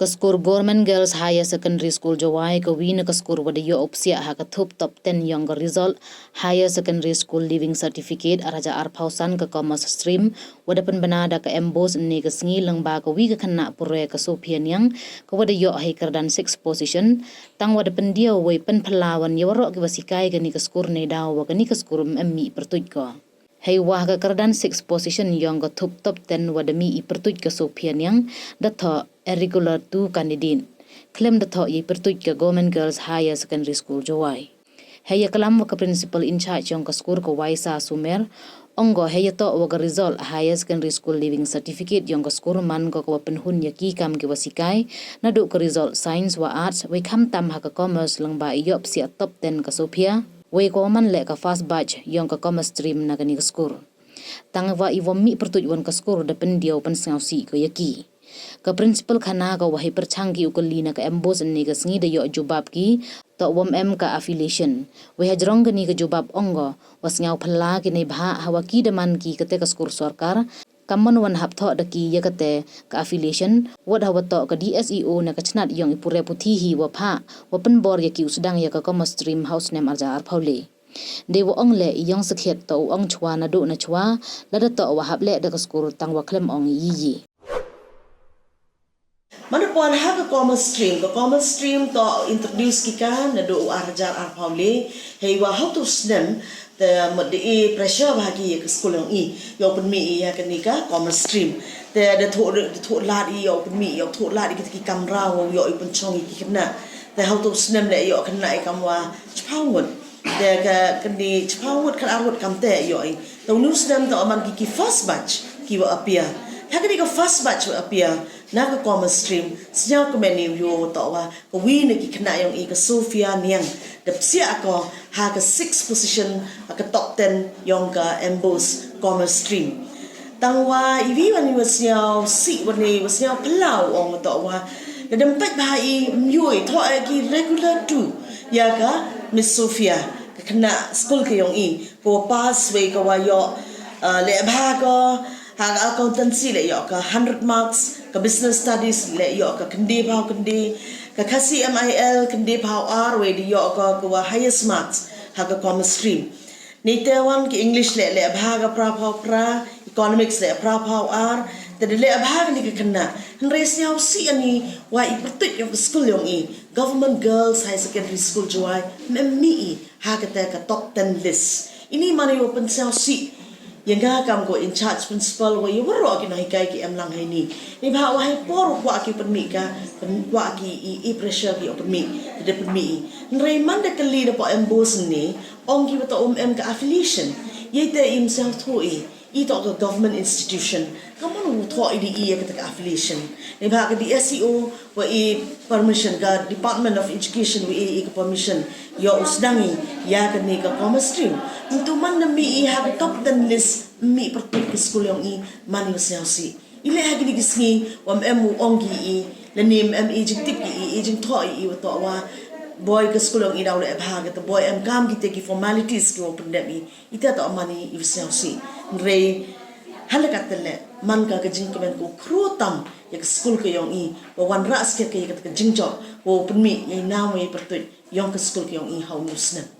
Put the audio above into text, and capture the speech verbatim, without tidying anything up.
Ka skur Government Girls Higher Secondary School Jowai ka wi na ka skur wa da yoh u psiah ha ka thup top ten yong ka result Higher Secondary School Leaving Certificate ar hajar arphaw san ka Commerce Stream, wa da pynbna da ka MBOSE ynne ka sngi lyngba ka wi ka khynnah pure ka Sophia Niang, ka wa da yoh hei kyrdan six position, tang wa da pyndiaw wei pynphylla wan ya waroh ki wa sikai kani ka skur neidaw wa kani ka skur em mih pyrtuit ko. Hei wa ha ka kyrdan six position yong ka thup top ten wa da mih i pyrtuit ka Sophia Niang, da thoh irregular two candidate. Khlem da thoh i pyrtuit ka Government Girls Higher Secondary School Jowai. Hei ya klam wa ka principal in charge yong ka skur ka Waisa Sumer, ong ko hei ya toh wa ka result Higher Secondary School Leaving Certificate yong ka skur man ko ka wa pynhun ya ki kam ki wa sikai, naduh ka result science wa arts, wei khamtam ha ka commerce lyngba i yoh psiah top ten ka Sophia, wei ka wa man leh ka first batch yong ka commerce stream na kani ka skur. Tang wa i wa mih pyrtuit wan ka skur da pyndiaw pynsngewsih ko ya ki. Ka principal khana ka wa hei pyrchang ki u kylli na ka MBOSE ynne ka sngi da yoh jubab ki, toh wa em ka affiliation. Wei hajrong kani ka jubab ong ko, wa sngewphylla ki neibhah ha wa ki da man ki kate ka skur sorkar, kam man wan hap thoh da ki ya kate ka affiliation, wat ha wa toh ka DSEO na ka chnat yong i pure puthi hi wa phah, wa pynbor ya ki u sdang ya ka commerce stream ha u snem ar hajar arphaw le. Dei wa ong leh i yong sakhiat toh u ong chwa naduh na chwa, lada toh wa hap leh da ka skur tang wa khlem ong i yi. Mana pon ha ka commerce stream, ka commerce stream toh introduce ki ka naduh u ar hajar arphaw le, hei wa ha u tu snem, te mut da i pressure wa ha ki ya ka skur yong i, yow pynmih i ya kani ka commerce stream. Te da thoh, da thoh lad i yow pynmih, yow thoh lad i ki, ki kamra wa yow i pynchong i ki khynnah. Te ha u tu snem le yow khynnah i kam wa chiphaw ngut. Te ka kani chiphaw ngut khat ar ngut kam te yoh i. Te u nu snem toh man ki ki first batch ki wa appear. Ha kani ka first batch wa appear na ka commerce stream, sniaw ka meni yow toh wa ka wi na ki khynnah yong i ka Sophia Niang da psiah ko ha ka six position ha ka top ten yong ka MBOSE commerce stream. Tang wa i wi wan i wa sniawsih wan i wa sniawphylla ong toh wa da dam pait bha i, myu i thoh ki regular two ya ka Miss Sophia, ka khynnah school ka yong i, ka wa pass wei ka wa yoh, uh, le bha ka ha ka accountancy le yoh ka hundred marks, ka business studies le yoh ka khyndai phaw khyndai, ka Khasi MIL khyndai phaw ar wei da yoh ka ka wa highest marks ha ka commerce stream. Neite wan ki English le le bha ka phra phaw phra, economics le phra phaw ar, te da le bha kani ka khynnah. Hynrei sniawsih ani wa i pyrtuit yong ka school yong i, Government Girls Higher Secondary School Jowai, em mih i ha kate ka top ten list. Ini mani wa pynsniawsih ya nga kam ko in charge principal wa ya waroh ki nonghikai ki em lang ha ini. Neibhah wa hei por wa ki pynmih ka, pyn-, wa ki i, i pressure ki wa pynmih, da pynmih i. Hynrei man da kylli da poi MBOSE ni, ong ki wa toh um em ka affiliation. Yei te im sniawthuh i, i toh ka government institution. Ka man u thoh i di i ya kata ka affiliation. Neibhah ka DSEO wa i permission, ka Department of Education wa i, i ka permission yow u sdang i ya kani ka commerce stream. Mynta man da mih i ha ka top ten list, mih pyrtuit ka school yong i, mani wa sniawsih. I le ha kini ki sngi wa em u ong ki i, lane em i jingtip ki i, i jingthoh i, i wa toh wa boi ka school yong i daw le bha, kata boi em kam kite ki formalities ki wa pyndep i. Ita toh mani i wa sniawsih. Hynrei ha le kata le man ka ka jingkmen ko khru tam ya ka school ka yong i, wa wanrah skhem ka ya kata ka jingjop wa pynmih ya i nam wa i pyrtuit yong ka school ka yong i ha u nu snem.